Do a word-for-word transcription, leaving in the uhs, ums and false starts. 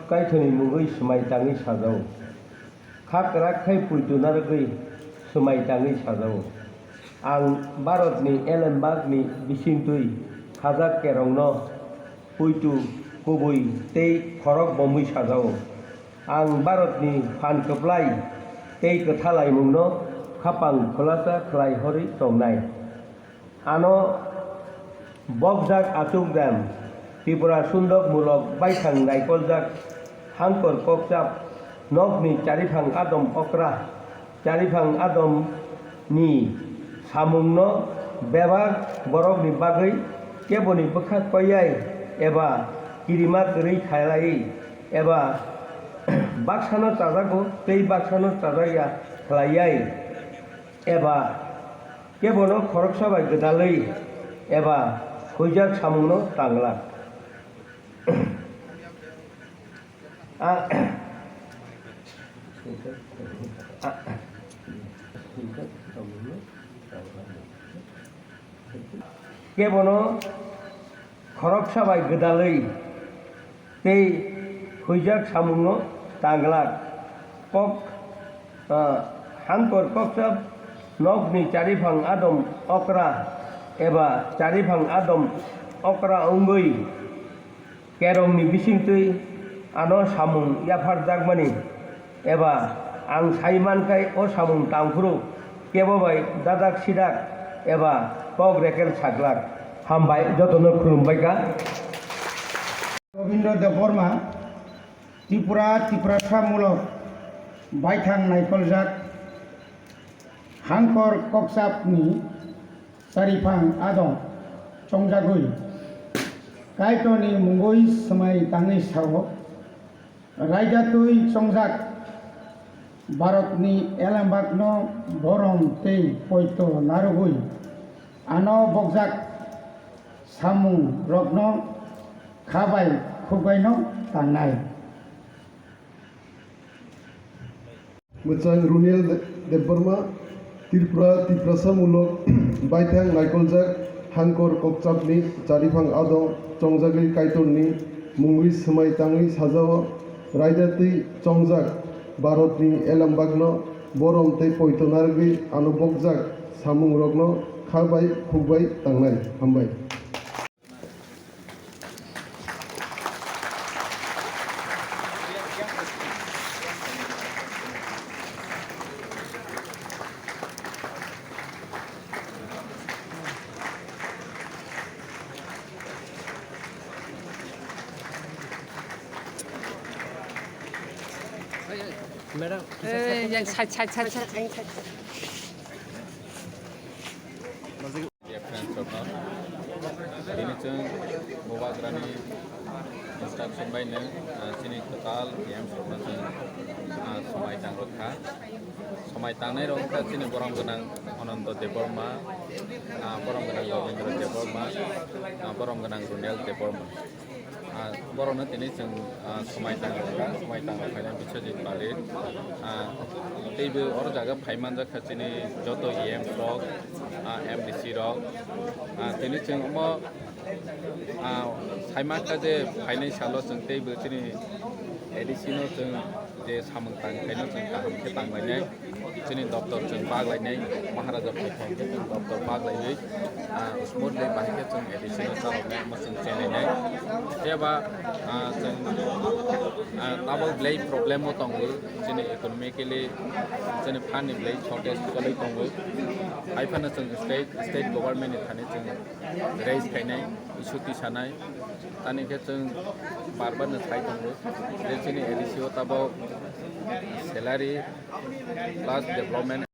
Kaitorni mungwi swmai tangwi sajao. Kha kwrak khai poito narwgwi swmai tangwi sajao. Ang Bharatni elembakni bisingtwi khajak kerongno poito kubui tei khorok bomwi sajao. Ang Bharatni phan kwplai tei kwthal laimungno khapang khulasa khlai horwi tongnai. Ano bokjak achukdam, Tripura sundok mulok baithang naikoljak, hangkor kokchap, nokni chariphang adom okra, chariphang adom ni samungno bebak borokni bagwi keboni bwkha koyai eba kirima kwrwi khalai eba baksano chajago tei baksano chajakya khlaiyai eba kebono khoroksa bai gwdalwi eba huijak samungno tanglak. A-, a-, kebono khoroksa bai gwdalwi tei huijak samungno tanglak. Kok, ah, hangkor kokchap nokni chariphang adom okra eba chariphang adom okra wngwi kerongni bisingtwi ano samung yapharjakmani eba ang sai mankhai o samung tangphuru kebo bai dadak sidak eba kok rekel saklak. Hambai, jotono khulumbai kha. Robindra Debbarma, Tripura, Tiprasa mulok baithang naikoljak, hangkor kokchapni chariphang adong chongjagwi, Kaitorni mungwi swmai tangwi sao, raida twi chongjak Bharatni elembakno borom tei poito narwgwi, ano bokjak samung rokno kha bai khuk baino tangnai. Mwchang Runel De-, Debbarma, Tripura, Tiprasa mulok baithang naikoljak hangkor kokchapni chariphang adong chongjagwi Kaitorni mungwi swmai tangwi sajao, raida twi chongjak Bharatni elembakno borom tei poito narwgwi ano bokjak samung rokno kha bai khuk bai tangnai. Hambai. Madam. Eh, yang side, side, side, side. Dear friends rokno, tini chwng Bubagrani instruction bai nwng, ah, chini kwtal E M rokno chwng, ah, swmai tang rwkha. Swmai tangnai rok wngkha chini borom gwnang Anando Debbarma, ah, borom gwnang Rabindra Debbarma, ah, borom gwnang Runel Debbarma. Ah, borokno tini chwng, ah, swmai tang rwkha, swmai tang rwkha Biswajit Palit. Ah, teibo oro jaga phai manjak kha chini joto E M rok, ah, M D C rok. Ah, tini chwng omo, ah, sai mankha je phainai salo chwng teibo chini A D C no chwng je samung tang khaino chwng kaham khe tang lainai. Chini doptor chwng bak lainai, Maharaja phaikha hwnkhe chwng doptor bak laiwi, ah, smoothly bahai khe chwng A D C no chaloknai, omo chwng chenlainai. Phiya ba, ah, chwng, ah, tabok belai problem o tongo, chini economically, chini phan ni belai shortage kwlai tongo. Hai phano chwng state, state government ni thani chwng raise khainai, issue tisanai. Tani khe chwng bar bar no sai tongo je chini A D C o tabok salary plus development.